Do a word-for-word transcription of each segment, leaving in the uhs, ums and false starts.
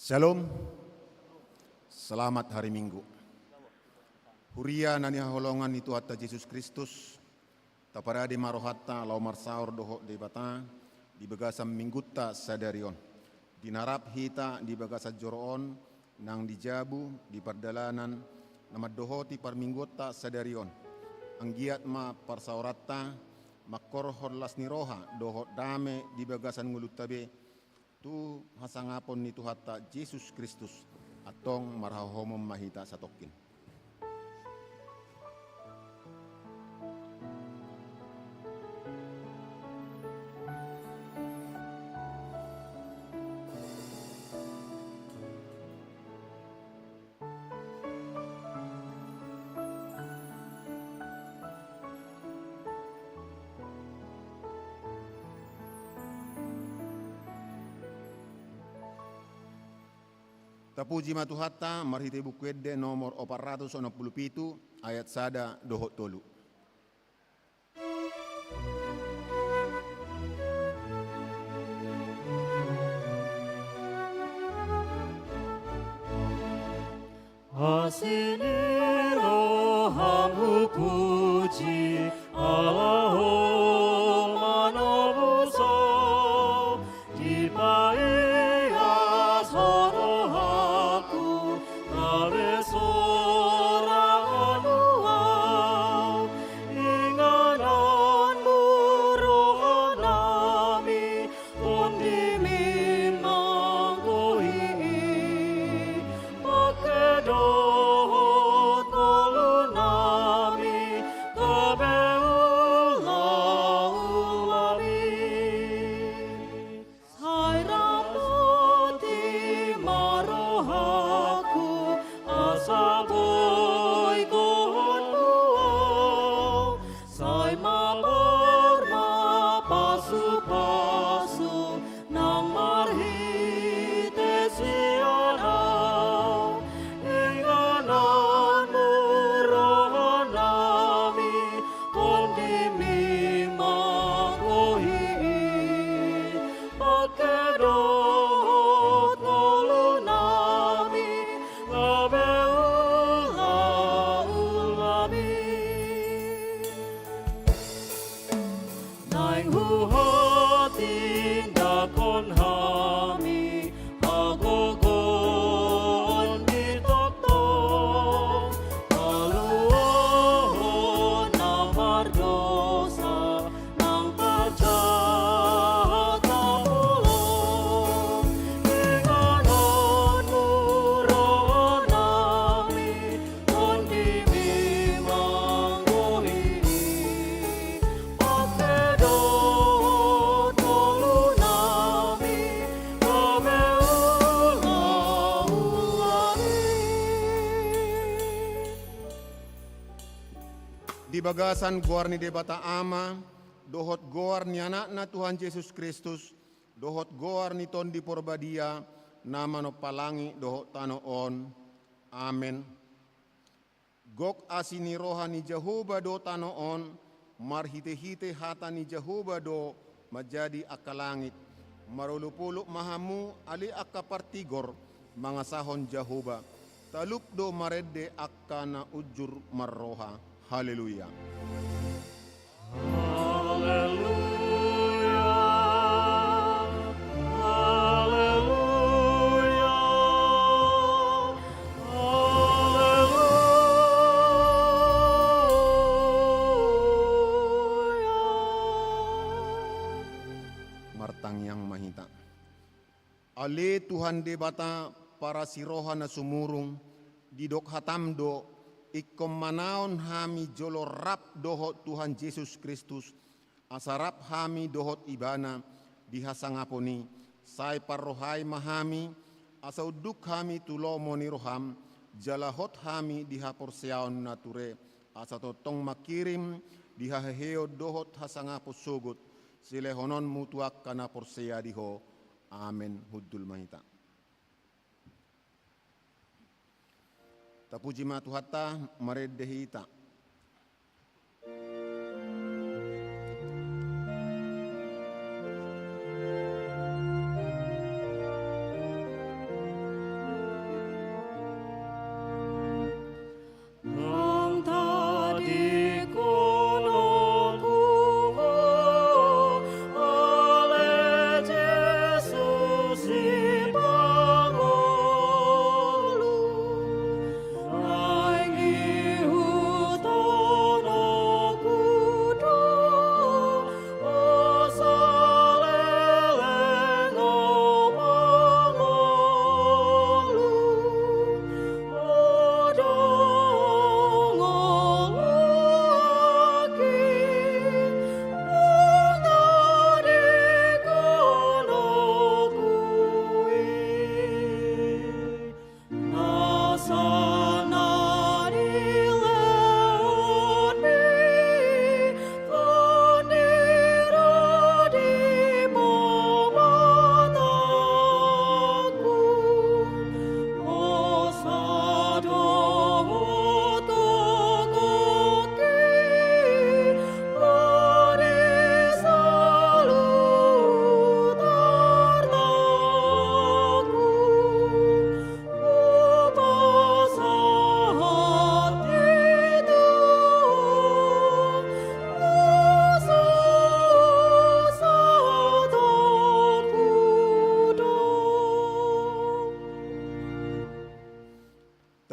Shalom. Selamat hari Minggu. Huria na hinaholongan ni Tuhanta Jesus Kristus, taparade ma rohanta laho marsaor dohot Debata di bagasan Minggunta sadari on. Dinarap hita di bagasan joro on, nang di jabu, di pardalanan, na mandohoti parmingguonta sadari on. Anggiat ma parsaoranta, mangkorhon las ni roha, dohot dame di bagasan ngolunta be, tu hasangapon ni Tuhanta Jesus Kristus, antong marhahohomon ma hita satongkin. Tapuji ma Tuhanta, marhite Buku Ende nomor opat ratus onom pulu pitu, ayat sada dohot tolu. Asi ni roham hupuji, ala Ho manobus au, dipaias Ho rohangku, gabe sora ahu. Inganan Mu rohanami, TondiMi manggohi i, pangke dohot ngolunami, gabe ulaulami. Sai ramoti ma rohangku, asa boi gohonMu au. Sai mabar ma pasupasu nang marhite sian au. Inganan Mu rohanami, TondiMi manggohi i, pangke dohot ngolunami, gabe ulaulami. Naeng huhatindanghon hami hagogoon di tongtong, haluahon na mardosa nang parjahat na holong. Inganan Mu rohanami, TondiMi manggohi i, pangke dohot ngolunami, gabe ulaulami. Di bagasan goar ni Debata Ama, dohot goar ni Anakna Tuhan Jesus Kristus, dohot goar ni Tondi Porbadia, na manompa langit dohot tano on. Amen. Gok asi ni roha ni Jahowa do tano on, marhitehite hata ni Jahowa do manjadi angka langit. Marolopolop ma hamu ale angka partigor, mangasahon Jahowa. Talup do marende angka na unjur marroha. Haleluya. Haleluya, haleluya, haleluya. Martangiang ma hita. Ale Tuhan Debata, parasi roha na sumurung, didok hataM do, ingkon manaon hami jolo rap dohot Tuhan Jesus Kristus, asa rap hami dohot Ibana di hasangapon i. Sai parrohai ma hami, asa unduk hami tu lomo ni rohaM, jala hot hami di haporseaon na ture, asa tongtong mangkirim di haheheon dohot hasangapon sogot, silehononMu tu angka na porsea di Ho. Amen. Hundul ma hita. Tapuji ma Tuhanta, marende hita.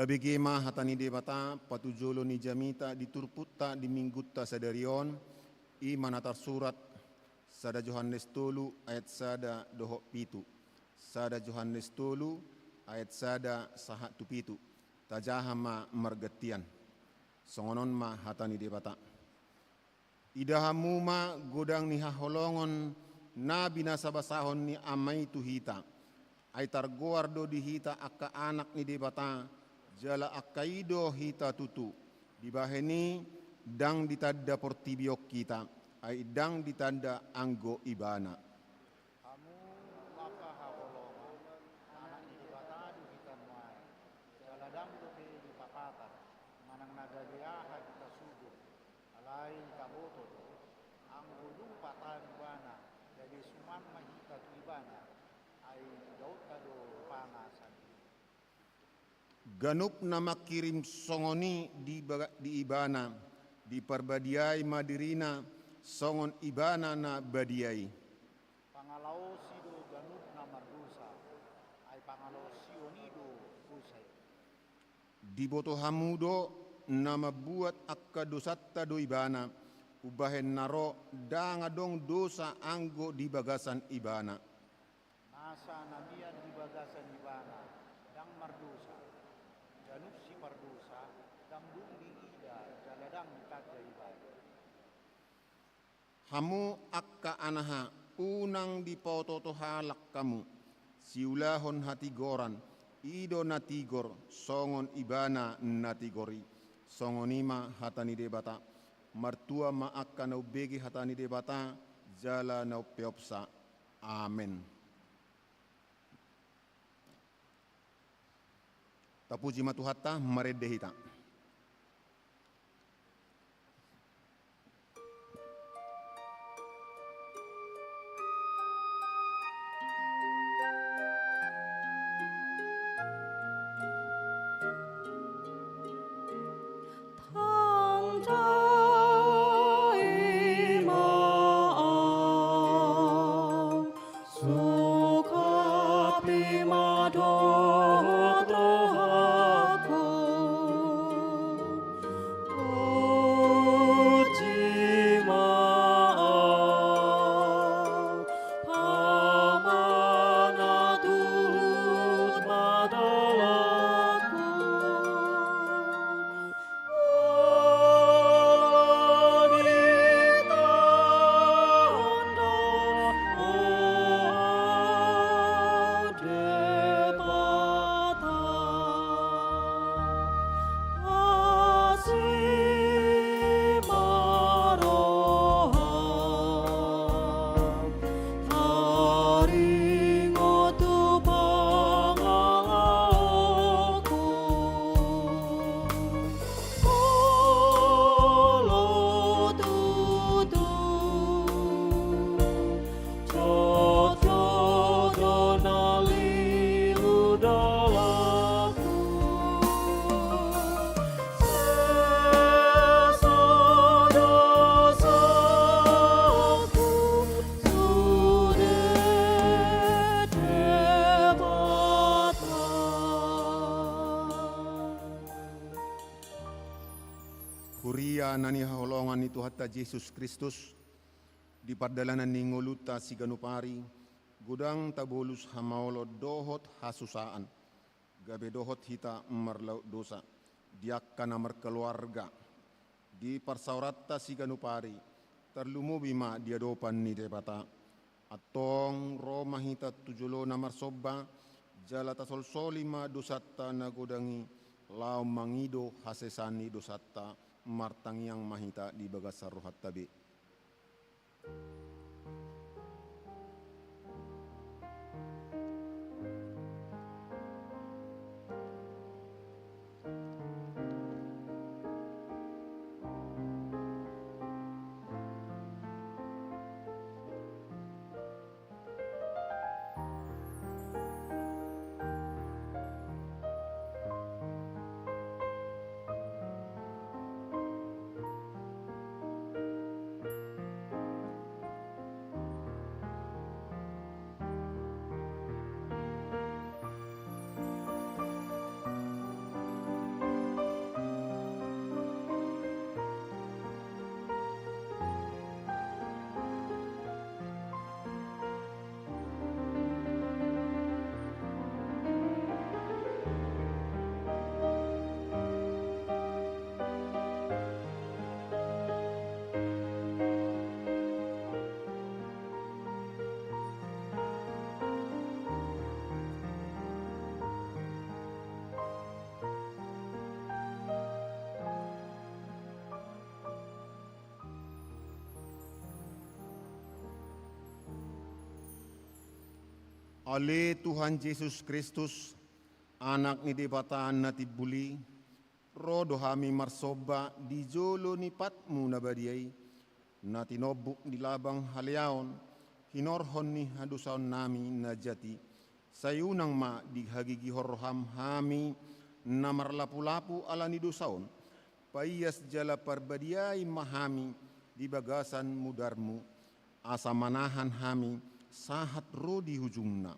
Tabege ma hata ni Debata, patujolo ni jamita di turpukta di minggunta sadari on, i ma na tarsurat, sada Johannes tolu ayat sada dohot pitu. Sada Johannes tolu ayat sada sahat tu pitu. Tajaha ma margantian. Songon on ma hata ni Debata. Ida hamu ma godang ni haholongon na binasabasahon ni Ama i tu hita. Ai targoar do di hita angka anak ni Debata, jala angka i do hita tutu. Dibahen i ndang ditanda portibi on hita, ai ndang ditanda anggo Ibana. Hamu angka haholongon, anak ni Debata do hita nuaeng, jala ndang dope dipapatar, manang na gabe aha hita sude. Alai taboto do, anggo dung patar Ibana, gabe suman ma hita tu Ibana, ai idaonta do rupana sandiri. Ganup na mangkirim songon i di ba-, di Ibana, diparbadiai ma dirina songon Ibana na badia i. Pangalaosi do ganup na mardosa, ai pangalaosion i do dosa i. Diboto hamu do, na mambuat angka dosanta do Ibana, umbahen na ro ndang adong dosa anggo di bagasan Ibana. Nasa na mian di bagasan Ibana ndang mardosa, ganup sipardosa, ndang dung diida jala ndang ditanda Ibana. Hamu angka anaha, unang dipaototo halak hamu, siulahon hatigoran, i do na tigor, songon Ibana na tigor i. Songon i ma hata ni Debata. Martua ma angka na umbege hata ni Debata, jala na umpeopsa. Amen. Tapuji ma Tuhanta, marende hita. Tangkai ma au, sungkapi ma dohot rohangku. Puji ma au, Ama na tuhut ma dalanku. Taringot tu pangalangku. Olo tutu, jotjot do na lilu dalanku. Sesa dosangku sude Debata. Huria na nihaholongan ni Tuhanta Jesus Kristus, di pardalanan ni ngolunta siganup ari, godang tabolus hamaolon dohot hasusaan, gabe dohot hita marlaok dosa, di angka na markeluarga, di parsaoranta siganup ari, tarlumobi ma di adopan ni Debata. Antong ro ma hita tu jolona marsomba, jala tasolsoli ma dosanta na godang i, laho mangido hasesaan ni dosanta, martangiang ma hita di bagasan rohanta be. Ale Tuhan Jesus Kristus, Anak ni Debata na timbul i, ro do hami marsomba di jolo ni patmu na badia i, na tinombuk di labang haleaon, hinorhon ni hadosaonnami na jat i, sai unang ma dihagigihon roham hami na marlapulapu ala ni dosa on, paias jala parbadiai ma hami di bagasan mudarmu, asa manahan hami sahat ro di ujungna.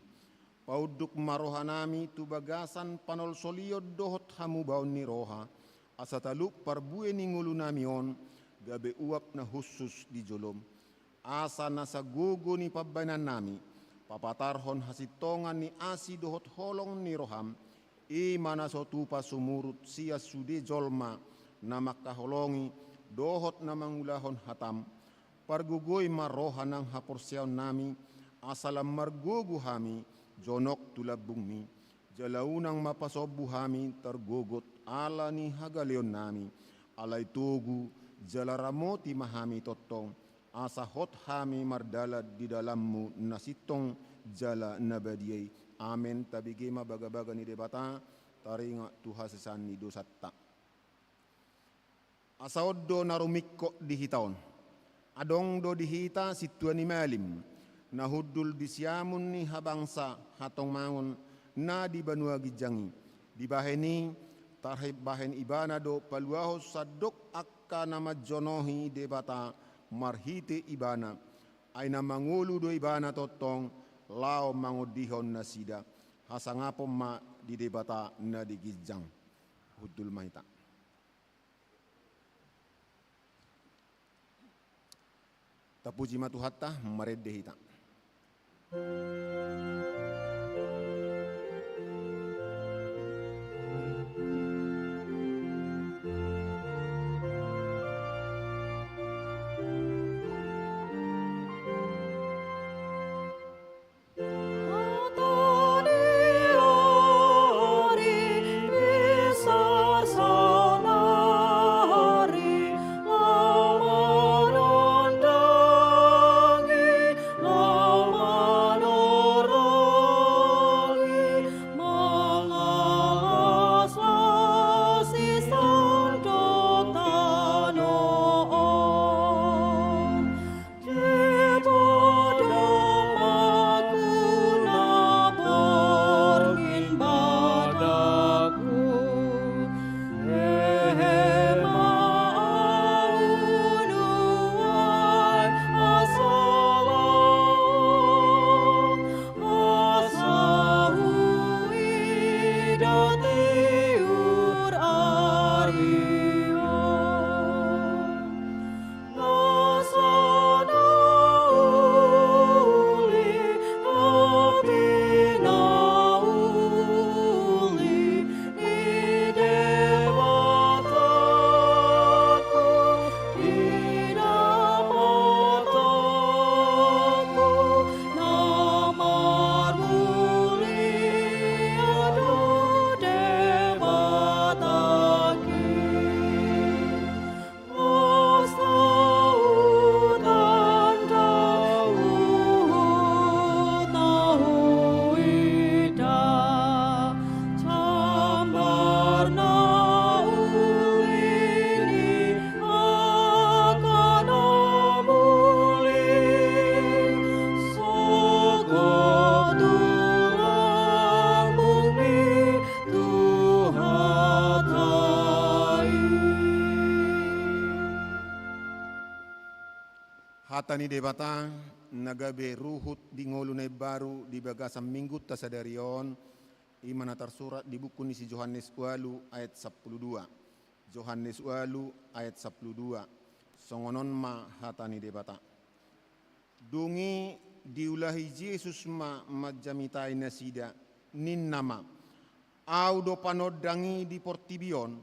Paunduk ma rohanami tu bagasan panolsolion dohot hamubaon ni roha, asa talup parbue ni ngolunami on gabe uap na hushus di jolom. Asa nasa gogo ni pambahenannami papatarhon hasintongan ni asi dohot holong ni roham, i ma na so tupa sumurut sian sude jolma na mangkaholongi dohot na mangulahon hatam. Pargogoi ma roha nang haporseaonnami, asa lam margogo hami jonok tu lambungmi. Jala unang ma pasombu hami targogot ala ni hagaleonnami, alai togu jala ramoti ma hami tongtong, asa hot hami mardalan di dalanmu na sintong jala na badia i. Amen. Tabege ma bagabaga ni Debata, taringot tu hasesaan ni dosanta. Asa on do na rumingkot di hita on. Adong do di hita sintua ni malim, na hundul di siamun ni habangsa hatomangon na di banua ginjang i. Dibahen i, tarbahen ibana do paluahon sandok angka na manjonohi Debata marhite ibana. Ai na mangolu do ibana tongtong laho mangondihon nasida. Hasangapon ma di Debata na di ginjang. Hundul ma hita. Tapuji ma Tuhanta, marende hita. Hata ni Debata na gabe ruhut di ngolu na imbaru di bagasan minggunta sadari on, i ma na tarsurat di buku ni si Johannes ualu ayat sampulu dua. Johannes ualu ayat sampulu dua. Songon on ma hata ni Debata. Dung i diulahi Jesus ma manjamitai nasida, ninna ma: Ahu do panondang i di portibi on,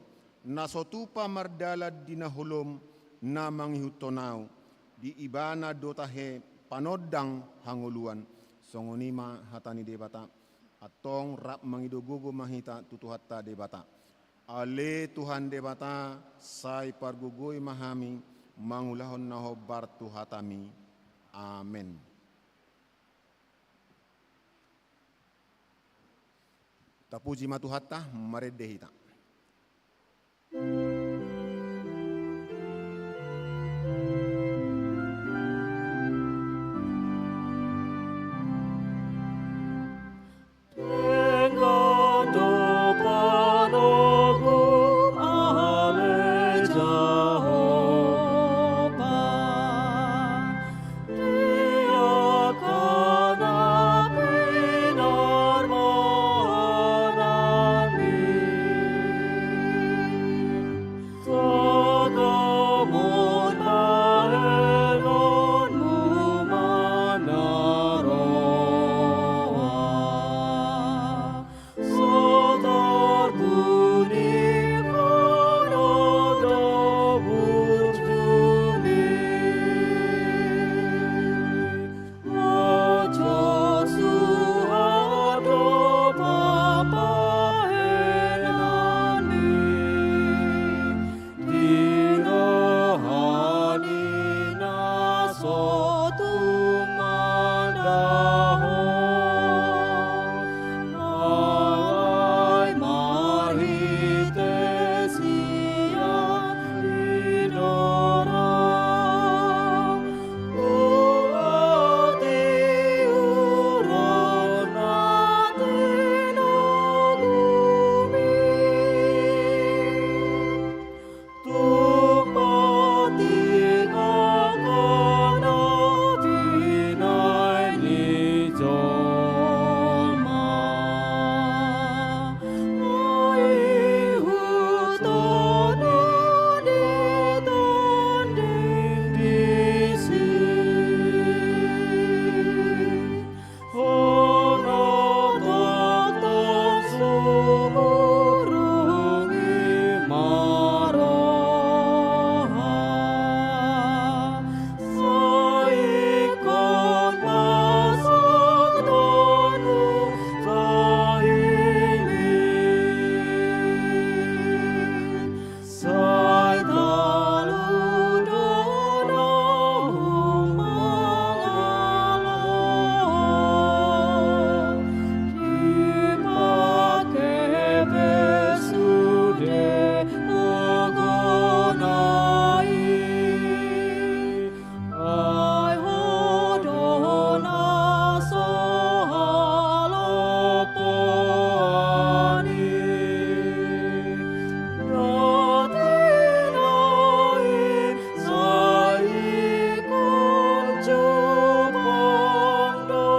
na so tupa mardalan di na holom na mangihuthon ahu. Di ibana do tahe panondang hangoluan. Songon i ma hata ni Debata. Antong rap mangido gogo ma hita tu Tuhanta Debata. Ale Tuhan Debata, sai pargogoi ma hami mangulahon na hombar tu hatami. Amen. Tapuji ma Tuhanta, marende hita. Denggan do panogum, ale Jahowa. Di angka na pinarmahananmi, tagamon bahenonmu ma na roa. Satar buni panogum burjumi. Ajar suhat do pambahenanmi. Di roha ni na so tumandangkon, alai marhite sian hidorang, tu hatiuron na tinogumi. Tung matik angka na binahen ni jolma. Ai huta na ditanding disi. Hona tongtong sumurung i ma roha, sai ingkon pasahat do hutahimi. Sai talu do na humangalo, dipangke pe sude gogona i. Ai Ho do na so halompoan i, na tinai sai ingkon jumpang do.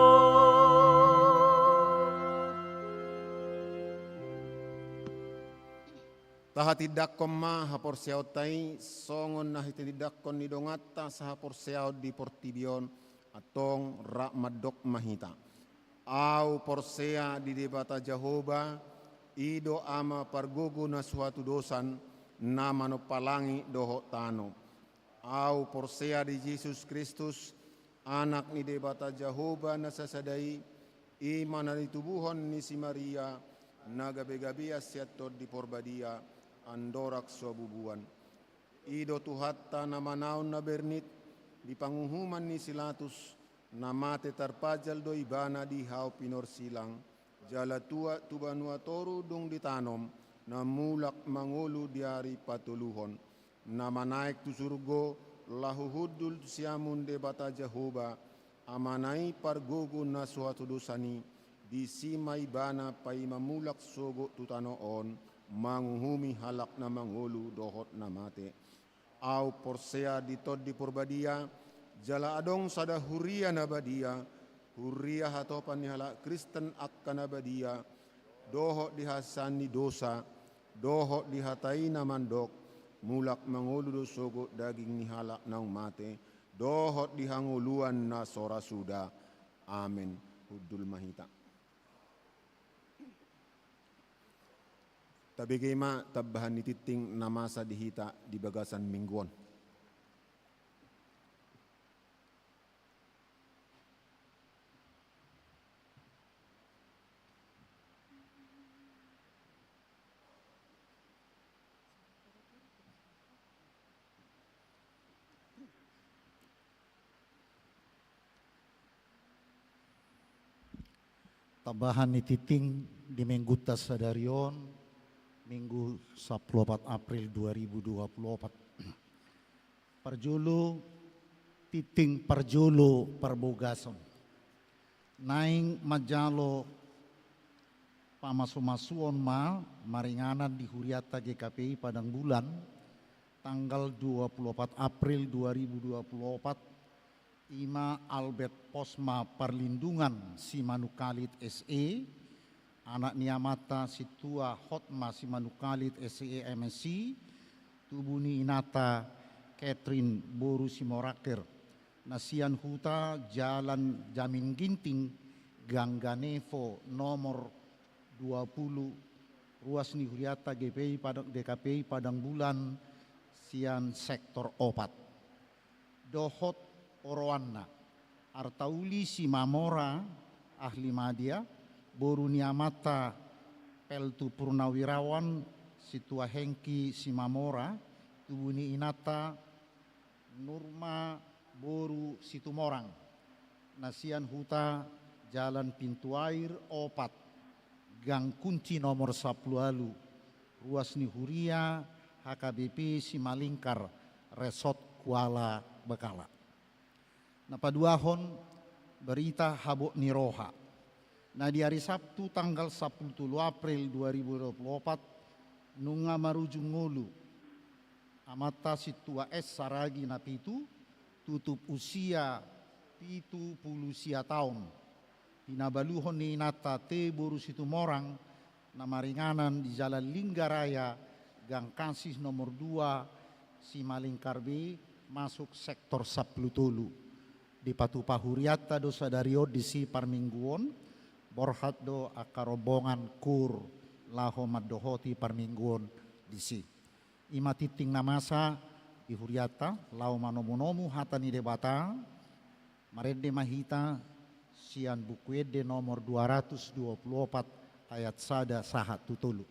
Tahatindangkon ma haporseaonta i, songon na hitahatindangkon ni donganta sahaporseaon di portibi on, antong rap mandok ma hita. Ahu porsea di Debata Jahowa, i do Ama pargogo na so hatudosan, na manompa langit dohot tano. Ahu porsea di Jesus Kristus, Anak ni Debata Jahowa na sasada i, i ma na nitubuhon ni si Maria, na gabegabean sian Tondi Porbadia, andorang so bubuan. I do Tuhanta na manaon na bernit di panguhuman ni si Latus, na mate tarpajal do Ibana di hau pinorsilang, jala tuat tu banua toru dung ditanom, na mulak mangolu di ari patoluhon. Na manaek tu surgo, laho hundul tu siamun Debata Jahowa, Amana i pargogo na so hatudosan i, disi ma Ibana paima mulak sogot tu tano on, manguhumi halak na mangolu dohot na mate. Ahu porsea di Tondi Porbadia, jala adong sada huria na badia, huria hatopan ni halak Kristen angka na badia, dohot di hasesaan ni dosa, dohot di hata i na mandok, mulak mangolu do sogot daging ni halak naung mate, dohot di hangoluan na so ra suda. Amen. Hundul ma hita. Tabege ma tambahan ni tingting na masa di hita di bagasan minggu on. Tambahan ni tingting Di minggunta sadari on, Minggu sampulu opat April dua ribu dua puluh opat. Parjolo, tinting parjolo parbagason. Naeng manjalo pamasumasuon ma maringanan di hurianta G K P I Padang Bulan, tanggal dua puluh opat April dua ribu dua puluh opat, ima Albert Posma Parlindungan Simanungkalit S E, anak ni amanta Sintua Hotma Simanungkalit S E M Si, tubu ni inanta Catherine boru Simorangkir, na sian huta Jalan Jamin Ginting, Gang Ganevo nomor dua puluh, ruas ni hurianta G P I Padang, G K P I Padang Bulan, sian sektor opat. Dohot oroanna, Artauli Simamora, ahli madya, boru ni amanta Peltu Purnawirawan, Sintua Hengki Simamora, tubu ni inanta Nurma boru Situmorang, na sian huta Jalan Pintu Air opat, Gang Kunci nomor sampulu ualu, ruas ni huria H K B P Simalingkar, Resort Kuala Bekala. Na paduahon, berita habot ni roha. Na di ari Sabtu tanggal sampulu tolu April dua ribu dua puluh opat, nunga marujung ngolu amanta Sintua S Saragi na pitu, tutup usia pitu pulu sia taon. Pinabaluhon ni inanta T boru Situmorang, na maringanan di Jalan Linggaraya, Gang Kasih nomor dua, Simalingkar B, masuk sektor sampulu tolu. Dipatupa hurianta do sadari on disi parmingguon, borhat do angka rombongan kur laho mandohoti parmingguon disi. Ima tinting na masa di hurianta, laho manomunomu hata ni Debata, marende ma hita sian Buku Ende nomor dua ratus dua puluh opat, ayat sada sahat tu tolu.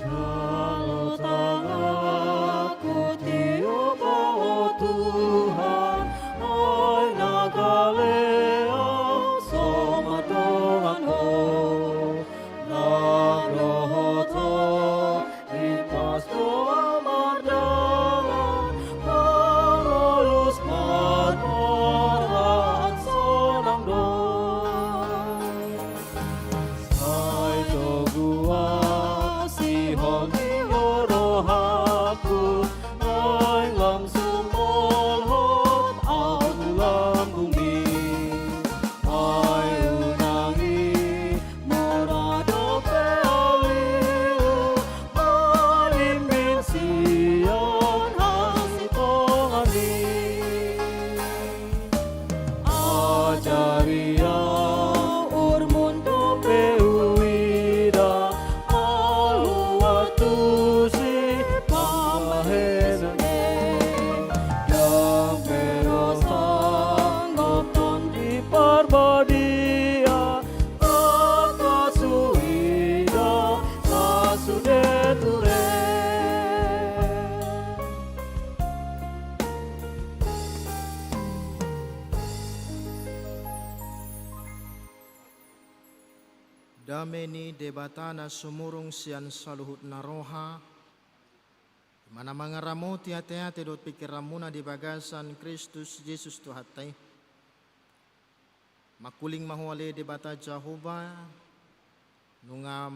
Jalo tanganku, tiop Ho, o Tuhan, ai na gale Au so mardongan Ho. Nang dohot Ho, impas do Au mardalan, mangolus marborat sonang do. Sai togu asi Ho di rohangku, naeng lam sumolhot Au tu lambungMi. Ai unang i mura dope alilu, malimbing sian hasintonganMi. Ajari Au uhurMu dope huida, aluar tusi pambahenan. Ndang pe Ho sanggup Tondi Parbadia, tangkas huida, tangkas sude ture. Dame ni Debata na sumurung sian saluhutna roha, i ma na mangaramoti ateate dohot pingkiranmuna di bagasan Kristus Jesus Tuhanta i. Mangkuling ma ho ale Debata Jahowa, nunga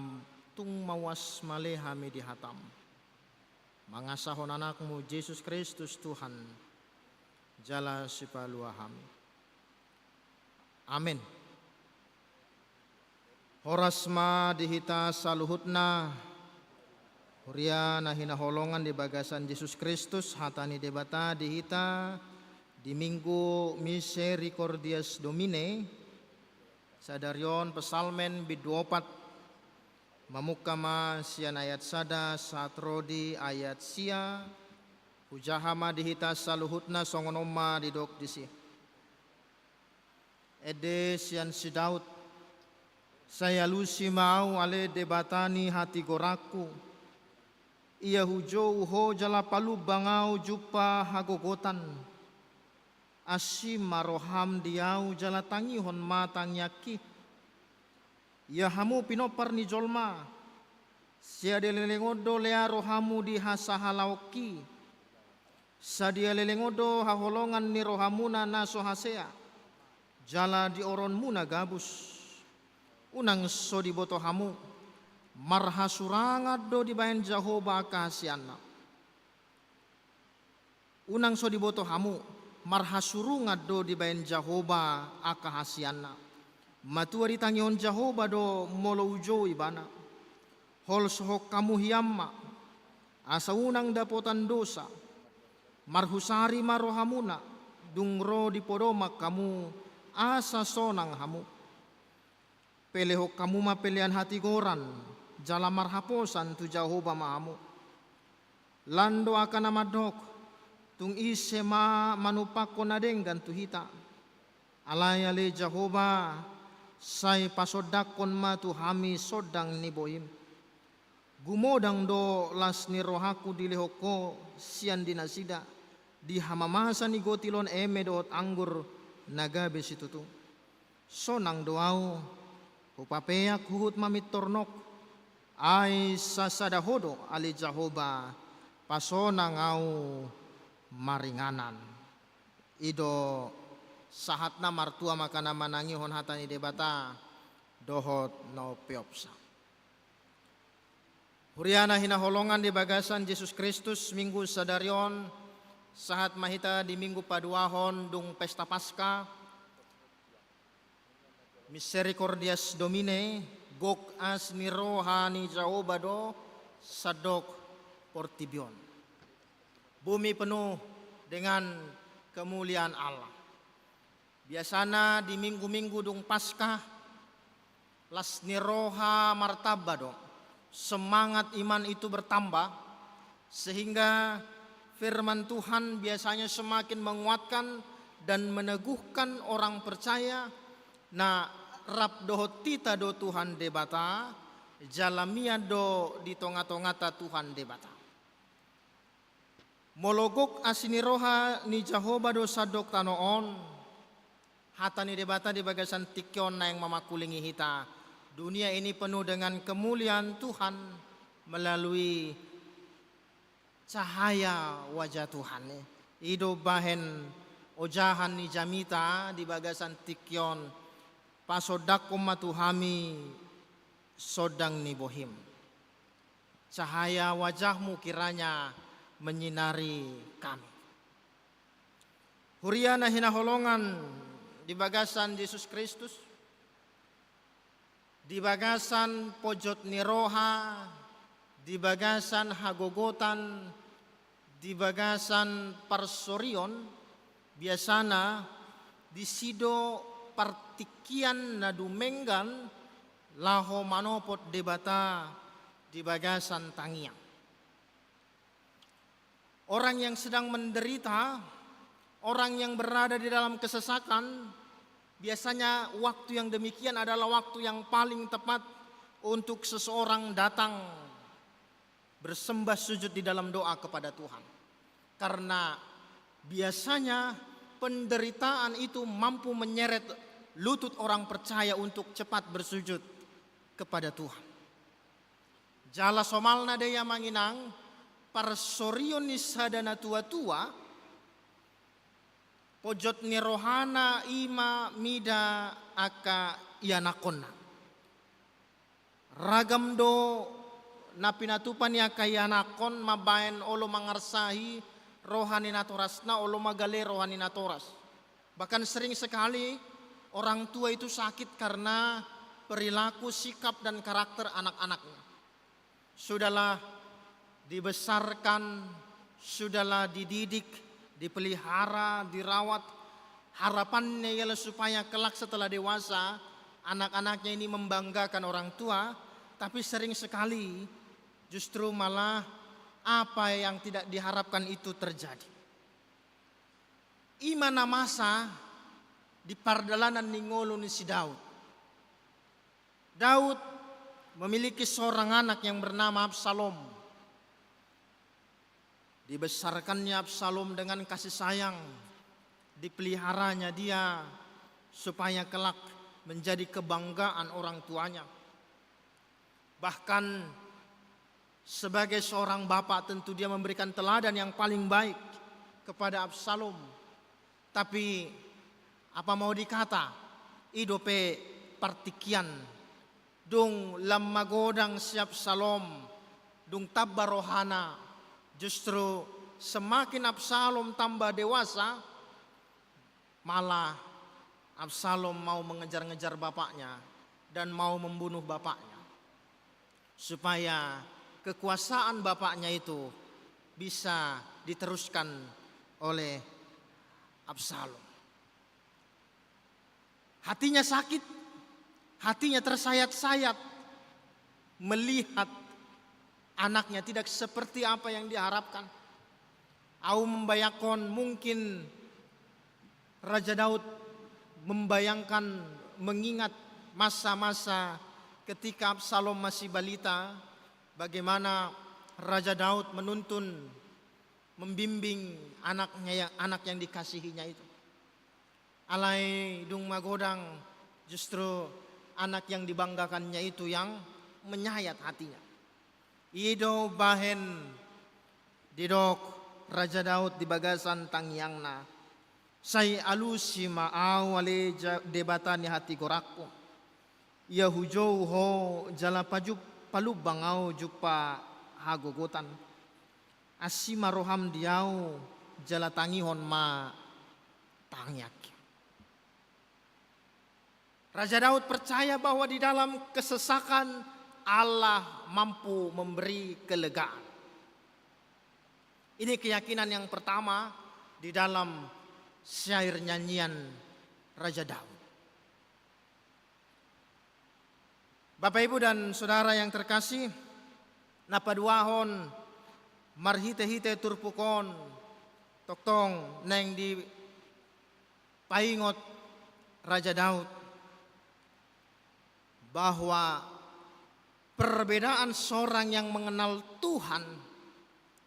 tung mauas male hami di hataM. Mangasahon AnakMu Jesus Kristus Tuhan, jala Sipalua hami. Amen. Horas ma di hita saluhutna, huria na hinaholongan di bagasan Jesus Kristus, hata ni Debata di hita di Minggu Misericordias Domini, sadari on Psalmen bindu opat, mamungka ma sian ayat sada sahat ro di ayat sia, hujaha ma di hita saluhutna songon on ma didok disi. Ende sian si Daud. Sai alusi ma Au ale Debata ni hatigoranku, Ia hujou ho jala palumbang ahu jumpa hagogotan. Asi ma roham di ahu jala tangihon ma tangiangki. Ia hamu pinompar ni jolma, sadia leleng on do lea rohamu di hasahalaonki? Sadia leleng on do haholongan ni rohamuna na so hasea, jala dioronmuna gabus? Unang so diboto hamu, marhasurangan do dibahen Jahowa angka hasianna. Unang so diboto hamu, marhasurungan do dibahen Jahowa angka hasianna. Matua ditangihon Jahowa do molo hujou ibana. Holsohon hamu hian ma, asa unang dapotan dosa. Marhusari ma rohamuna, dung ro di podoman hamu, asa sonang hamu. Pelehon hamu ma pelean hatigoran, jala marhaposan tu Jahowa ma hamu. Lan do angka na mandok, tung ise ma manumpakkon na denggan tu hita? Alai ale Jahowa, sai pasondangkon ma tu hami sondang ni bohim. Gumodang do las ni rohangku dilehon ho sian di nasida, di hamamasa ni gotil on eme dohot anggur na gabe situtu. Sonang do ahu, hupapeak huhut mamintor nok, ai sasada ho do ale Jahowa, pasonang ahu maringanan. I do sahatna. Martua ma angka na manangihon hata ni Debata dohot na umpeopsa. Huria na hinaholongan di bagasan Jesus Kristus, Minggu sadari on, sahat ma hita di Minggu paduahon dung pesta Paska. Misericordias Domine, gok asi ni roha ni Jahowa do sandok portibi on. Bumi penuh dengan kemuliaan Allah. Biasana di minggu-minggu dung Paskah, las ni roha martamba do, semangat iman itu bertambah, sehingga firman Tuhan biasanya semakin menguatkan dan meneguhkan orang percaya. Na rap dohot hita do Tuhan Debata, jala mian do di tonga-tongata Tuhan Debata. Molo gok asi ni roha ni Jahowa do sandok tano on, hata ni Debata di bagasan tingki on naeng mamangkulingi hita. Dunia ini penuh dengan kemuliaan Tuhan melalui cahaya wajah Tuhan. I do bahen ojahan ni jamita di bagasan tingki on, pasondangkon ma tu hami sondang ni bohim. Cahaya wajah-Mu kiranya menyinari kami. Huria na hinaholongan di bagasan Jesus Kristus, di bagasan pojot ni roha, di bagasan hagogotan, di bagasan parsorion, biasana disi do partingkian na dumenggan laho manopot Debata di bagasan tangiang. Orang yang sedang menderita, orang yang berada di dalam kesesakan, biasanya waktu yang demikian adalah waktu yang paling tepat untuk seseorang datang bersembah sujud di dalam doa kepada Tuhan. Karena biasanya penderitaan itu mampu menyeret lutut orang percaya untuk cepat bersujud kepada Tuhan. Jala somalna do i, Amang Inang, parsorion ni sada natua-tua, pojot ni rohana i ma mida angka ianakkonna. Ragam do na pinatupa ni angka ianakkon mambahen olo mangarsahi roha ni natorasna, olo magale roha ni natoras. Bahkan sering sekali orang tua itu sakit karena perilaku, sikap, dan karakter anak-anaknya. Sudahlah dibesarkan, sudahlah dididik, dipelihara, dirawat, harapannya ialah supaya kelak setelah dewasa, anak-anaknya ini membanggakan orang tua, tapi sering sekali justru malah apa yang tidak diharapkan itu terjadi. I ma na masa di pardalanan ni ngolu ni si Daud. Daud memiliki seorang anak yang bernama Absalom. Dibesarkannya Absalom dengan kasih sayang, dipeliharanya dia supaya kelak menjadi kebanggaan orang tuanya. Bahkan sebagai seorang bapak, tentu dia memberikan teladan yang paling baik kepada Absalom. Tapi apa mau dikata, i dope partingkian. Dung lam magodang si Absalom, dung tamba rohana, justru semakin Absalom tamba dewasa, malah Absalom mau mengejar-ngejar bapaknya dan mau membunuh bapaknya, supaya kekuasaan bapaknya itu bisa diteruskan oleh Absalom. Hatinya sakit, hatinya tersayat-sayat melihat anaknya tidak seperti apa yang diharapkan. Au membayangkon, mungkin Raja Daud membayangkan, mengingat masa-masa ketika Absalom masih balita, bagaimana Raja Daud menuntun, membimbing anaknya, anak yang dikasihinya itu. Alai dung magodang, justru anak yang dibanggakannya itu yang menyayat hatinya. I do bahen didok Raja Daud di bagasan tangiangna, "Sai alusi ma au ale ja-, Debata ni hatigorangku. Ia hujou Ho jala pajum-, palumbang au jumpa hagogotan. Asi ma roham di au jala tangihon ma tangiangki." Raja Daud percaya bahwa di dalam kesesakan Allah mampu memberi kelegaan. Ini keyakinan yang pertama di dalam syair nyanyian Raja Daud. Bapak, Ibu, dan Saudara yang terkasih, na paduahon, marhite-hite turpuk on, tongtong naeng dipaingot Raja Daud bahwa perbedaan seorang yang mengenal Tuhan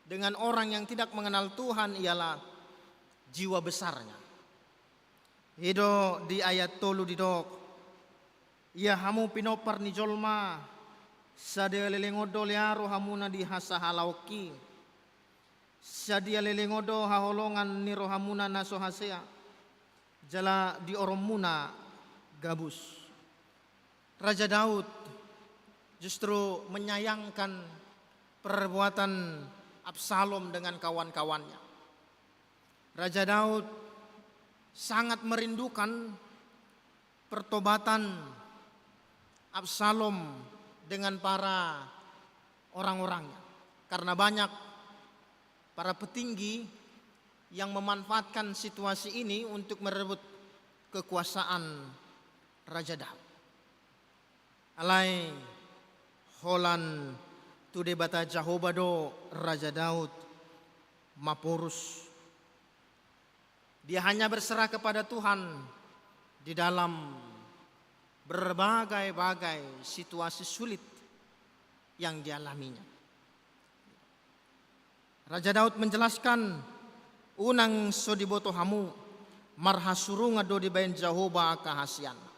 dengan orang yang tidak mengenal Tuhan ialah jiwa besarnya. I do di ayat tolu didok, "Ia hamu pinompar ni jolma, sadia leleng on do lea rohamuna di hasahalaonki? Sadia leleng on do haholongan ni rohamuna na so hasea, jala dioronmuna gabus?" Raja Daud justru menyayangkan perbuatan Absalom dengan kawan-kawannya. Raja Daud sangat merindukan pertobatan Absalom dengan para orang-orangnya. Karena banyak para petinggi yang memanfaatkan situasi ini untuk merebut kekuasaan Raja Daud. Alai holan tu Debata Jahowa do Raja Daud maporus. Dia hanya berserah kepada Tuhan di dalam berbagai-bagai situasi sulit yang dialaminya. Raja Daud menjelaskan, "Unang so diboto hamu, marhasurungan do dibaen Jahowa angka hasianna.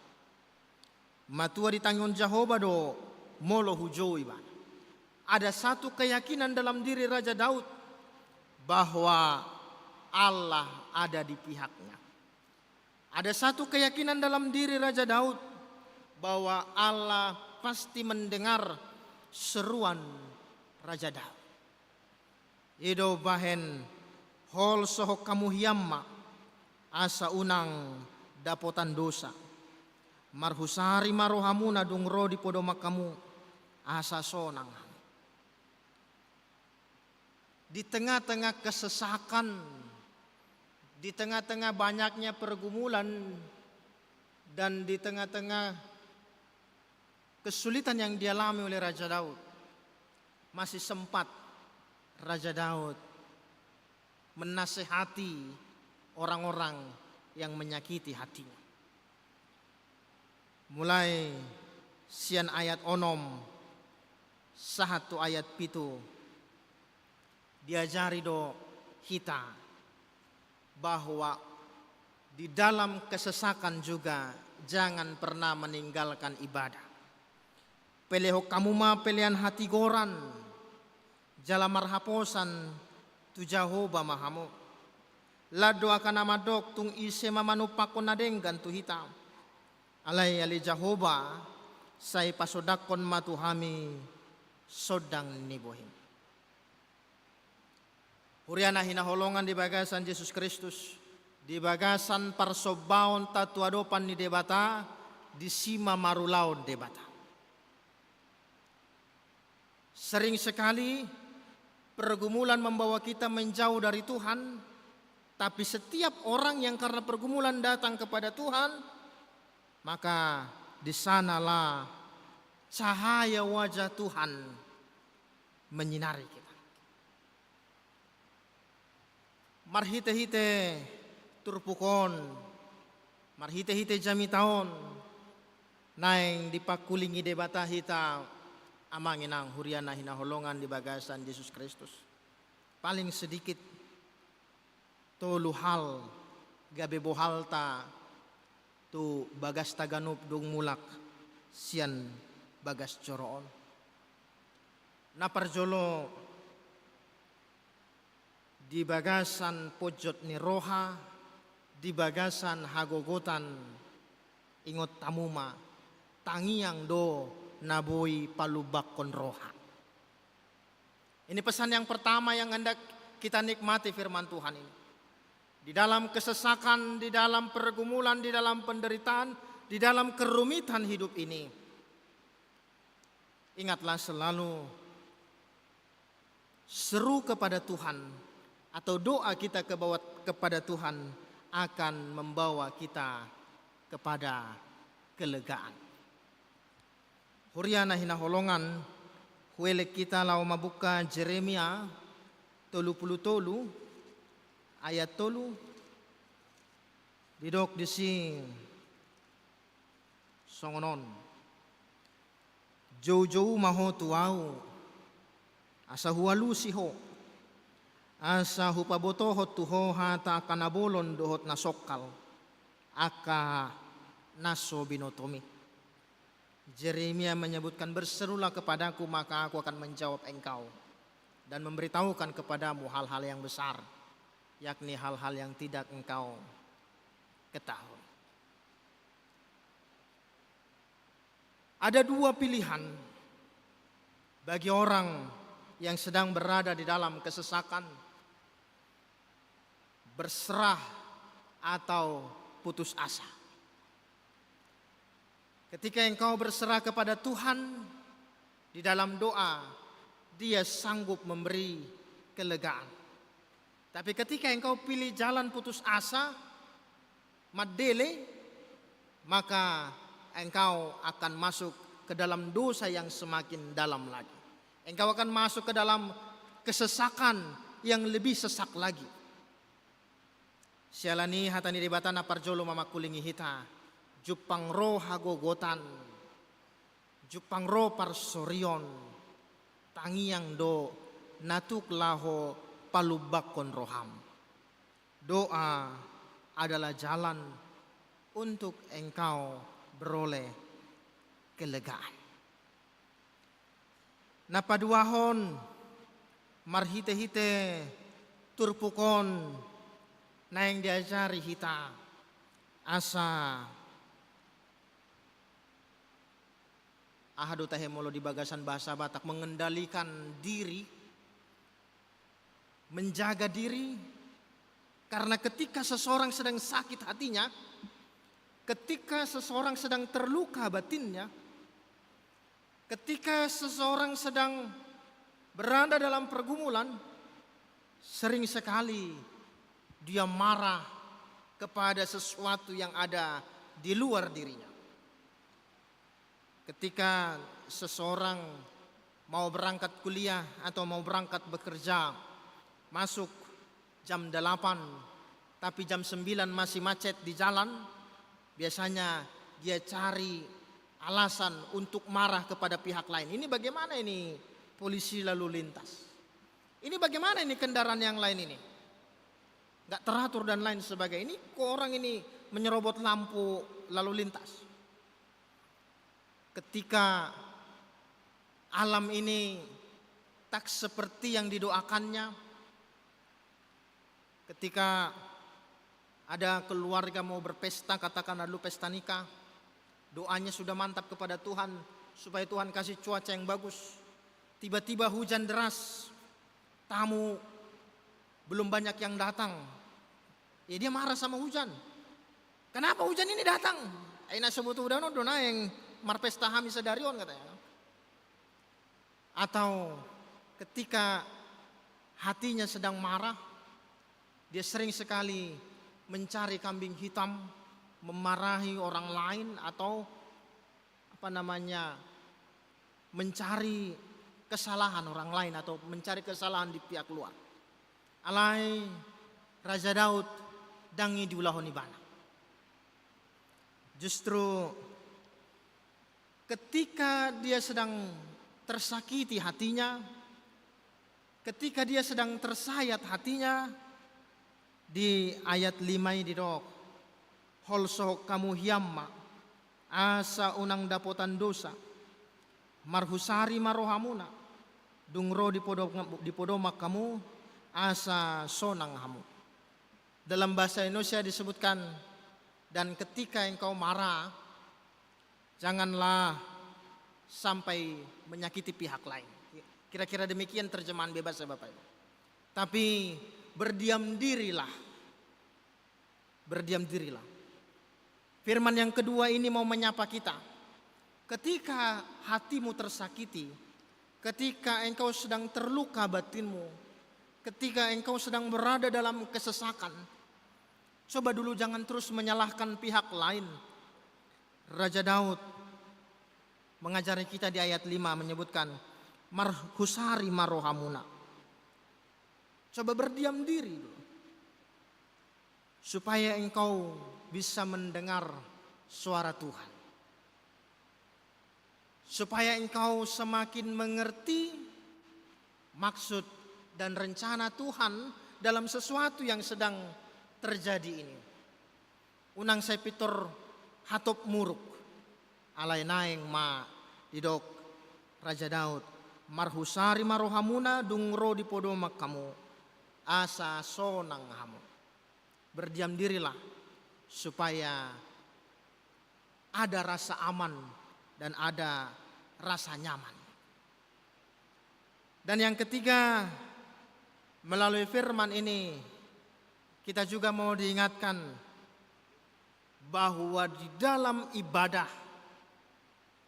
Matua ditangihon Jahowa do molo hujou ibana." Ada satu keyakinan dalam diri Raja Daud bahwa Allah ada di pihaknya. Ada satu keyakinan dalam diri Raja Daud bahwa Allah pasti mendengar seruan Raja Daud. I do bahen, "Holsohon hamu hian ma, asa unang dapotan dosa. Marhusari ma rohamuna dung ro di podoman hamu, asa sonang hamu." Di tengah-tengah kesesakan, di tengah-tengah banyaknya pergumulan, dan di tengah-tengah kesulitan yang dialami oleh Raja Daud, masih sempat Raja Daud menasehati orang-orang yang menyakiti hatinya. Mulai sian ayat onom sahat tu ayat pitu, Diajari do hita bahwa di dalam kesesakan juga jangan pernah meninggalkan ibadah. Pelehon hamu ma pelean hatigoran, jala marhaposan tu Jahowa ma hamu. Lan do angka na mandok tung ise ma manumpakkon na denggan tu hita. Alai ale Jahowa, sai pasondangkon ma tu hami sondang ni bohim. Huria na hinaholongan di bagasan Jesus Kristus, di bagasan parsombaonta tu adopan ni Debata, disi ma marulaon Debata. Sering sekali pergumulan membawa kita menjauh dari Tuhan, tapi setiap orang yang karena pergumulan datang kepada Tuhan, maka di sanalah cahaya wajah Tuhan menyinari kita. Marhite-hite turpuk on, marhite-hite jamita on, naeng dipangkulingi Debata hita, amang inang huria na hinaholongan di bagasan Jesus Kristus. Paling sedikit tolu hal gabe bohalta tu bagasta ganup dung mulak sian bagas joro on. Na parjolo, di bagasan ponjot ni roha, di bagasan hagogotan, ingot hamu ma, tangiang do na boi palumbakkon roha. Ini pesan yang pertama yang hendak kita nikmati firman Tuhan ini. Di dalam kesesakan, di dalam pergumulan, di dalam penderitaan, di dalam kerumitan hidup ini, ingatlah selalu seru kepada Tuhan atau doa kita kebawa-, kepada Tuhan akan membawa kita kepada kelegaan. Huria na hinaholongan, huelek hita laho mambuka Jeremia tolu pulu tolu ayat tolu, didok disi songon on. Joujou ma ho tu Ahu, asa hualusi ho, asa hupabotohon tu ho hata angka na bolon dohot na songkal, angka na so binotomi. Jeremia menyebutkan, "Berserulah kepadaku, maka Aku akan menjawab engkau dan memberitahukan kepadamu hal-hal yang besar, yakni hal-hal yang tidak engkau ketahui." Ada dua pilihan bagi orang yang sedang berada di dalam kesesakan, berserah atau putus asa. Ketika engkau berserah kepada Tuhan di dalam doa, Dia sanggup memberi kelegaan. Tapi ketika engkau pilih jalan putus asa, mandele, maka engkau akan masuk ke dalam dosa yang semakin dalam lagi. Engkau akan masuk ke dalam kesesakan yang lebih sesak lagi. Siala ni hata ni Debata, na parjolo ma mangkulingi hita, jumpang ro hagogotan, jumpang ro parsorion, tangiang do na tuk laho palumbakkon roham. Doa adalah jalan untuk engkau beroleh kelegaan. Na paduahon, marhite-hite turpuk on naeng diajari hita asa, aha do tahe molo di bagasan bahasa Batak, mengendalikan diri, menjaga diri, karena ketika seseorang sedang sakit hatinya, ketika seseorang sedang terluka batinnya, ketika seseorang sedang berada dalam pergumulan, sering sekali dia marah kepada sesuatu yang ada di luar dirinya. Ketika seseorang mau berangkat kuliah atau mau berangkat bekerja, masuk jam delapan, tapi jam sembilan masih macet di jalan, biasanya dia cari alasan untuk marah kepada pihak lain. Ini bagaimana ini polisi lalu lintas? Ini bagaimana ini kendaraan yang lain ini? Nggak teratur dan lain sebagainya. Ini kok orang ini menyerobot lampu lalu lintas? Ketika alam ini tak seperti yang didoakannya, ketika ada keluarga mau berpesta, katakanlah dulu pesta nikah, doanya sudah mantap kepada Tuhan supaya Tuhan kasih cuaca yang bagus. Tiba-tiba hujan deras, tamu belum banyak yang datang. Ya, dia marah sama hujan. Kenapa hujan ini datang? Ai na so butuh udan on do naeng marpesta hami sadari on, katanya. Atau ketika hatinya sedang marah, dia sering sekali mencari kambing hitam, memarahi orang lain, atau apa namanya, mencari kesalahan orang lain atau mencari kesalahan di pihak luar. Alai Raja Daud ndang i diulahon ibana. Justru ketika dia sedang tersakiti hatinya, ketika dia sedang tersayat hatinya, di ayat lima i didok, holsohon hamu hian ma, asa unang dapotan dosa, marhusari ma rohamuna, dung ro di podom-, di podoman hamu, asa sonang hamu. Dalam bahasa Indonesia disebutkan, dan ketika engkau marah, janganlah sampai menyakiti pihak lain. Kira-kira demikian terjemahan bebas ya, Bapak Ibu. Tapi berdiam dirilah. Berdiam dirilah. Firman yang kedua ini mau menyapa kita. Ketika hatimu tersakiti, ketika engkau sedang terluka batinmu, ketika engkau sedang berada dalam kesesakan, coba dulu jangan terus menyalahkan pihak lain. Raja Daud mengajari kita di ayat lima menyebutkan, marhusari ma rohamuna. Coba berdiam diri dulu. Supaya engkau bisa mendengar suara Tuhan. Supaya engkau semakin mengerti maksud dan rencana Tuhan dalam sesuatu yang sedang terjadi ini. Unang sai pintor hatop muruk, alai naeng ma didok Raja Daud, marhusari ma rohamuna dung ro di podoman hamu, asa sonang hamu. Berdiam dirilah supaya ada rasa aman dan ada rasa nyaman. Dan yang ketiga, melalui firman ini, kita juga mau diingatkan bahwa di dalam ibadah,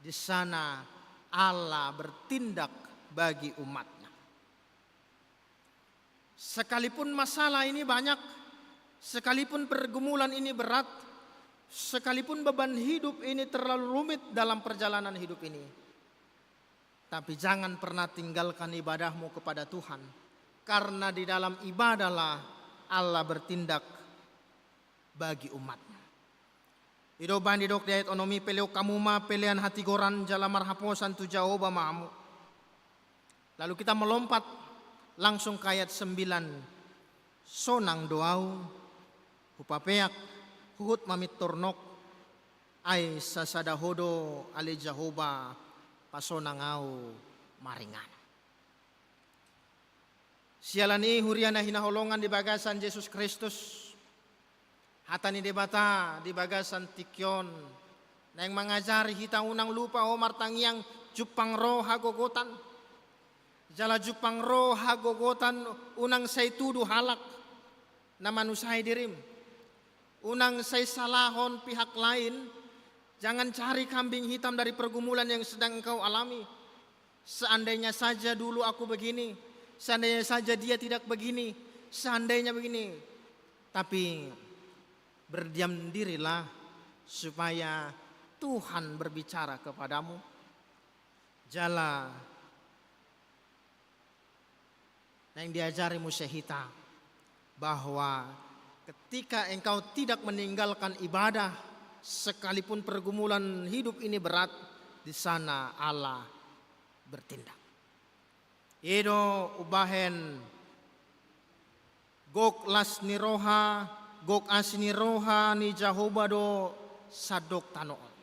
di sana Allah bertindak bagi umat-Nya. Sekalipun masalah ini banyak, sekalipun pergumulan ini berat, sekalipun beban hidup ini terlalu rumit dalam perjalanan hidup ini, tapi jangan pernah tinggalkan ibadahmu kepada Tuhan, karena di dalam ibadahlah Allah bertindak bagi umat-Nya. I do umbahen didok di ayat onom i, pelehon hamu ma pelean hatigoran jala marhaposan tu Jahowa ma hamu. Lalu kita melompat langsung ke ayat sembilan. Sonang do ahu, hupapeak, huhut mamintor nok, ai sasada Ho do ale Jahowa, pasonang ahu maringanan. Siala ni i, huria na hinaholongan di bagasan Jesus Kristus, hata ni Debata di bagasan tingki on naeng mangajari hita unang lupa ho martangiang jumpang ro hagogotan. Jala jumpang ro hagogotan, unang sai tudu halak na manusai dirim. Unang sai salahon pihak lain, jangan cari kambing hitam dari pergumulan yang sedang engkau alami. Seandainya saja dulu aku begini, seandainya saja dia tidak begini, seandainya begini. Tapi berdiam dirilah supaya Tuhan berbicara kepadamu. Jala naeng diajari muse hita bahwa ketika engkau tidak meninggalkan ibadah, sekalipun pergumulan hidup ini berat, di sana Allah bertindak. I do umbahen gok las ni roha, gok asi ni roha ni Jahowa do sandok tano on.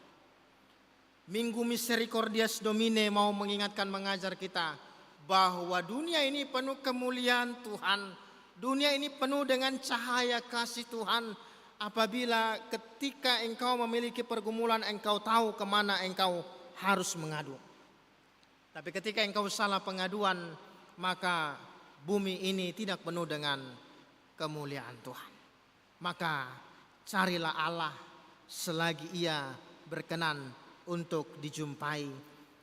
Minggu Misericordias Domine mau mengingatkan, mengajar kita bahwa dunia ini penuh kemuliaan Tuhan. Dunia ini penuh dengan cahaya kasih Tuhan. Apabila ketika engkau memiliki pergumulan, engkau tahu kemana engkau harus mengadu. Tapi ketika engkau salah pengaduan, maka bumi ini tidak penuh dengan kemuliaan Tuhan. Maka carilah Allah selagi Ia berkenan untuk dijumpai,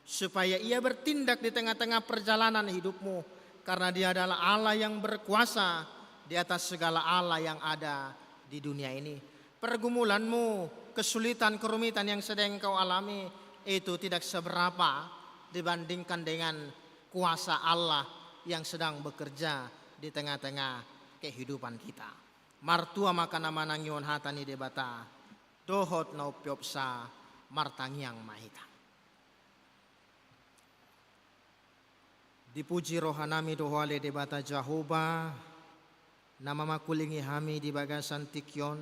supaya Ia bertindak di tengah-tengah perjalanan hidupmu, karena Dia adalah Allah yang berkuasa di atas segala allah yang ada di dunia ini. Pergumulanmu, kesulitan, kerumitan yang sedang kau alami, itu tidak seberapa dibandingkan dengan kuasa Allah yang sedang bekerja di tengah-tengah kehidupan kita. Martua ma angka na manangihon hata ni Debata, dohot na umpeopsa, martangiang ma hita. Dipuji rohanami do Ho ale Debata Jahowa, na mamangkulingi hami di bagasan tingki on.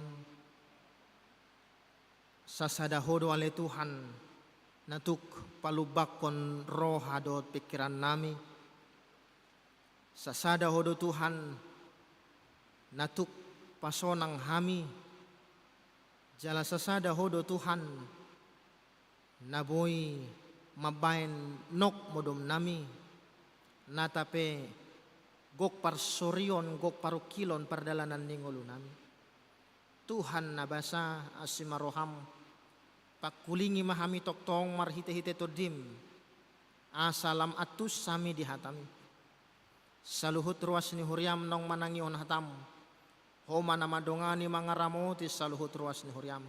Sasada Ho do ale Tuhan, na tuk palumbanghon roha dohot pingkirannami. Sasada Ho do Tuhan, na tuk pasonang hami. Jala sasada Ho do Tuhan, na boi mambahen nok modomnami, nata pe gok parsorion, gok parungkilon pardalanan ni ngolunami. Tuhan na basa, asi ma roham, pangkulingi ma hami tongtong marhitehite Tondim, asa lam antus hami di hatami. Saluhut ruas ni huriam naung manangihon hatam, Ho ma na mandongani mangaramoti saluhut ruas ni huriam.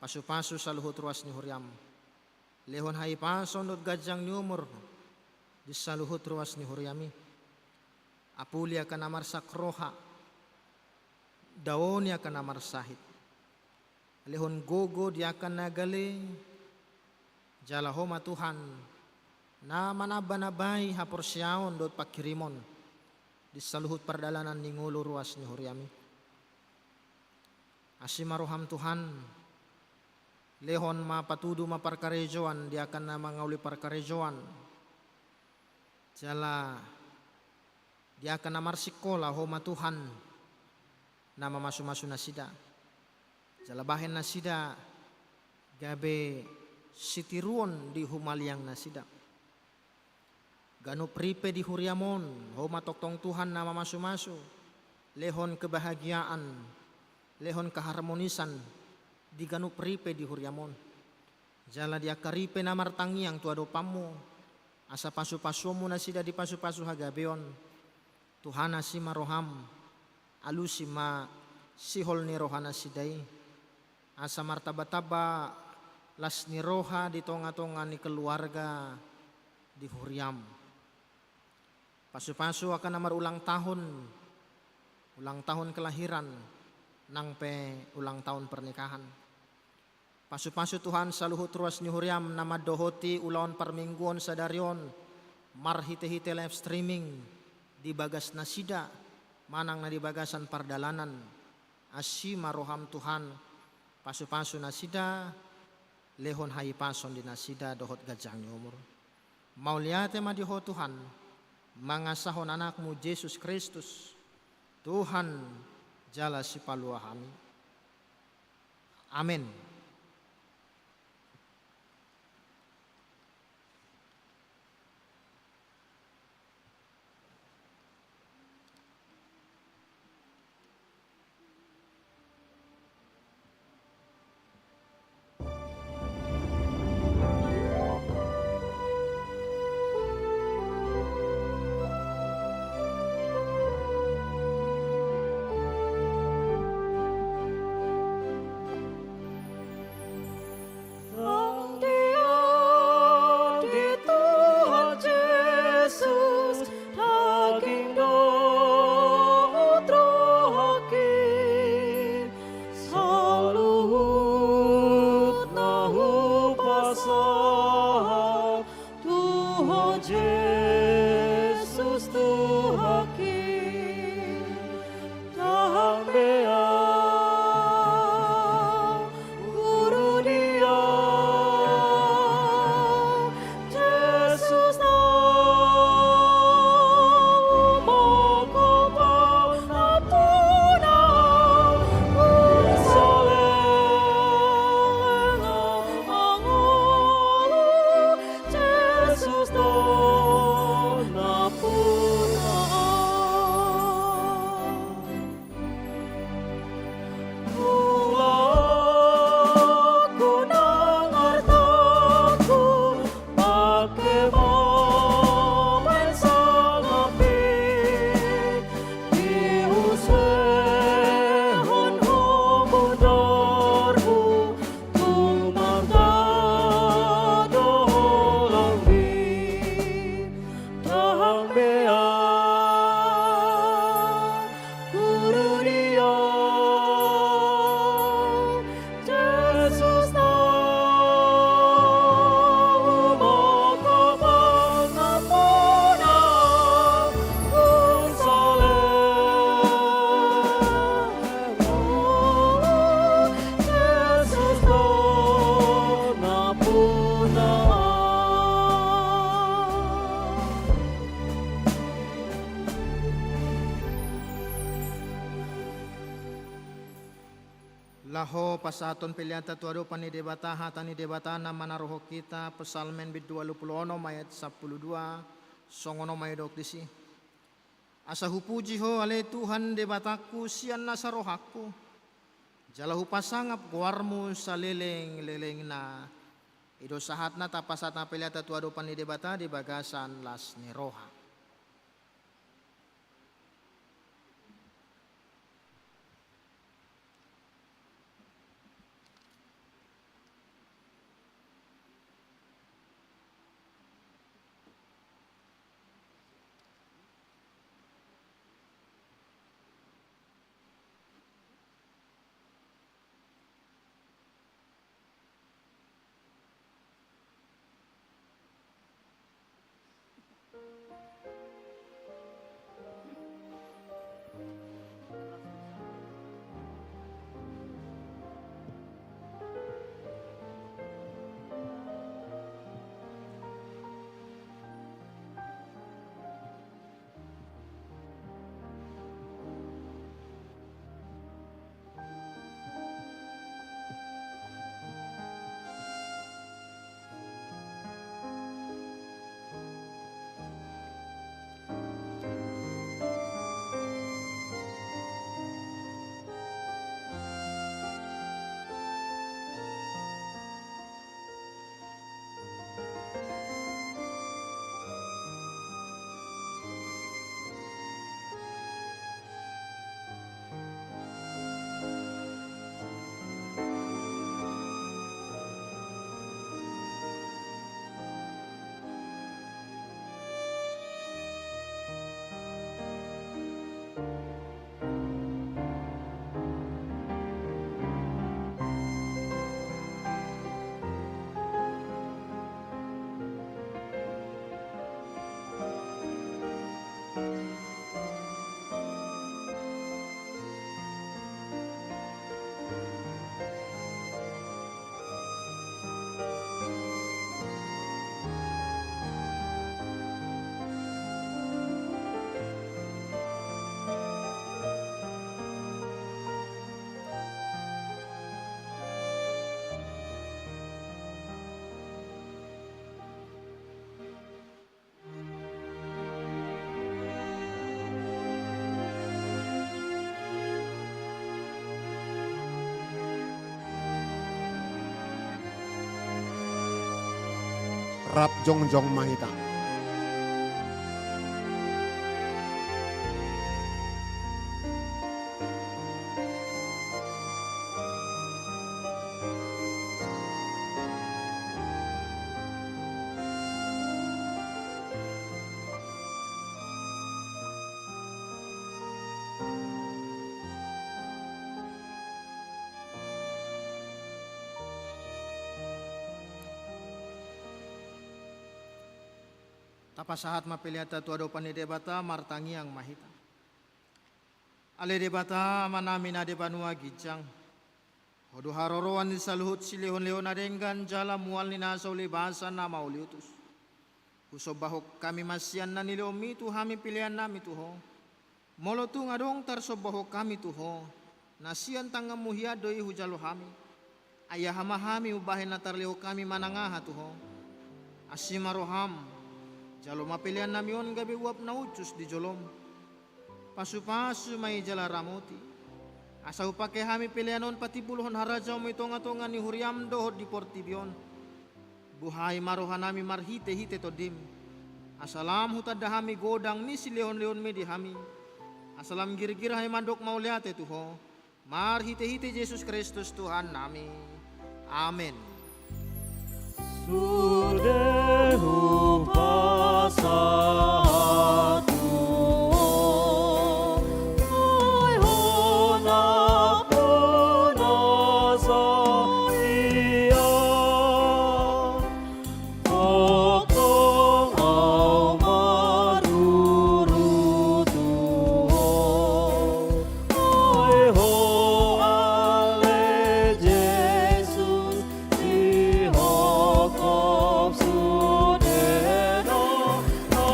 Pasupasu saluhut ruas ni huriam. Lehon hahipason dohot ganjang ni umur di saluhut ruas ni huriam i. Apuli angka na marsak roha, daoni angka na marsahit. Lehon gogo di angka na gale, jala Ho ma Tuhan, na manambanambai haporseaon dohot panghirimon di saluhut pardalanan ni ngolu ruas ni huriam i. Asi ma roham Tuhan, lehon ma, patudu ma parkarejoan di angka na mangauli parkarejoan. Jala di angka na marsikola, Ho ma Tuhan, na mamasumasu nasida. Jala bahen nasida gabe sitiruon di humaliang nasida. Ganup ripe di huriam on, Ho ma tongtong Tuhan na mamasumasu, lehon kebahagiaan, lehon keharmonisan di ganup ripe di huriam on. Jala di angka ripe na martangiang tu adopanmu, asa pasupasuonmu nasida di pasupasu hagabeon. Tuhan, asi ma roham, alusi ma sihol ni roha nasida i, asa martambatamba las ni roha di tongatonga ni keluarga di huriam. Pasupasu angka na marulang tahun, ulang tahun kelahiran, nang pe ulang tahun pernikahan. Pasupasu Tuhan saluhut ruas ni huriam na mandohoti ulaon parmingguon sadari on, marhitehite live streaming di bagas nasida, manang na di bagasan pardalanan. Asi ma roham Tuhan, pasupasu nasida, lehon hahipason di nasida dohot ganjang ni umur. Mauliate ma di Ho Tuhan, mangasahon Anakmu Jesus Kristus, Tuhan jala Sipalua hami. Amen. Laho pasahathon peleanta tu adopan ni Debata, hata ni Debata na manaruhon hita, Psalmen bindu ualu pulu onom ayat sampulu dua, songon on ma didok disi. Asa hupuji Ho ale Tuhan Debatangku sian nasa rohangku, jala hupasangap goarMu salelenglelengna. I do sahatna tapasahat ma peleanta tu adopan ni Debata di bagasan las ni roha. Rap jongjong ma hita. Tapasahat ma peleanta tu adopan ni Debata, martangiang ma hita. Ale Debata, Amanami na di banua ginjang, Ho do haroroan ni saluhut silehonlehon na denggan jala mual ni nasa ulibasa na mauliutus. Husombahon hami ma sian na nilehonMi tu hami peleannami tu Ho. Molo tung adong tarsombahon hami tu Ho, na sian tanganMu hian do i hujalo hami. Ai aha ma hami umbahen na tarlehon hami manang aha tu Ho? Asi ma rohaM, jalo ma peleannami on gabe uap na uncus di joloM. Pasupasu ma i jala ramoti, asa hupangke hami pelean on patimbulhon harajaonMu i tongatonga ni huriaM dohot di portibi on. Buhai ma rohanami marhitehite TondiM, asa lam hutanda hami godang ni silehonlehonMi di hami, asa lam girgir hami mandok mauliate tu Ho, marhitehite Jesus Kristus Tuhannami. Amen. Sude hupasahat tu Ho, ai Ho nampunasa ia. Tongtong ahu maruru tu Ho, ai Ho ale Jesus, sihophop sudena, na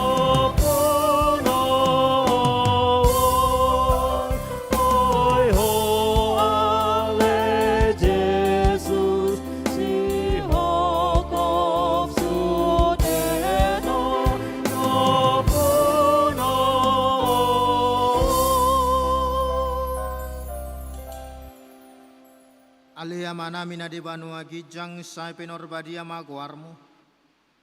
Ale Amanami na di banua ginjang, sai pinarbadia ma goarmu.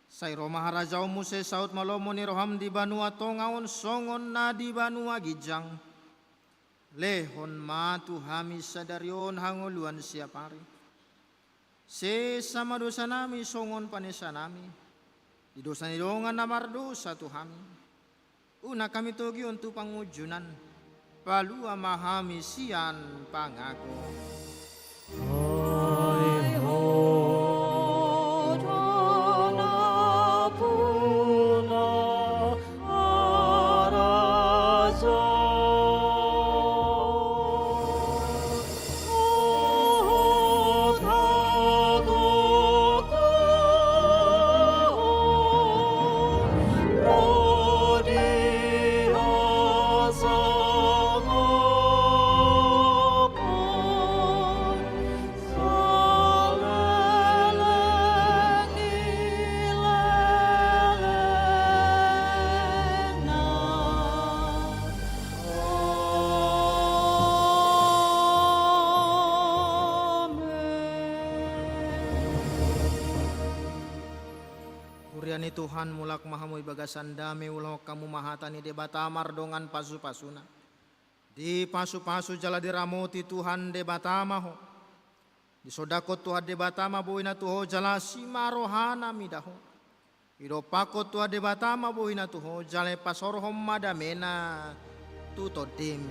Sai ro ma harajaonmu, sai saut ma lomo ni roham di banua tonga on songon na di banua ginjang. Lehon ma tu hami sadari on hangoluan siapari. Sesa ma dosanami songon panesanami di dosa ni dongan na mardosa tu hami. Unang hami togihon tu pangunjunan, palua ma hami sian pangago. Huria ni Tuhan, mulak ma hamu di bagasan dame, ulahon hamu ma hata ni Debata mardongan pasupasuna. Dipasupasu jala diramoti Tuhan Debata ma ho. Disondangkon Tuhan Debata ma bohina tu ho jala asi ma rohana mida ho. Didompakkon Tuhan Debata ma bohina tu ho jala dipasaorhon ma damena tu tondim.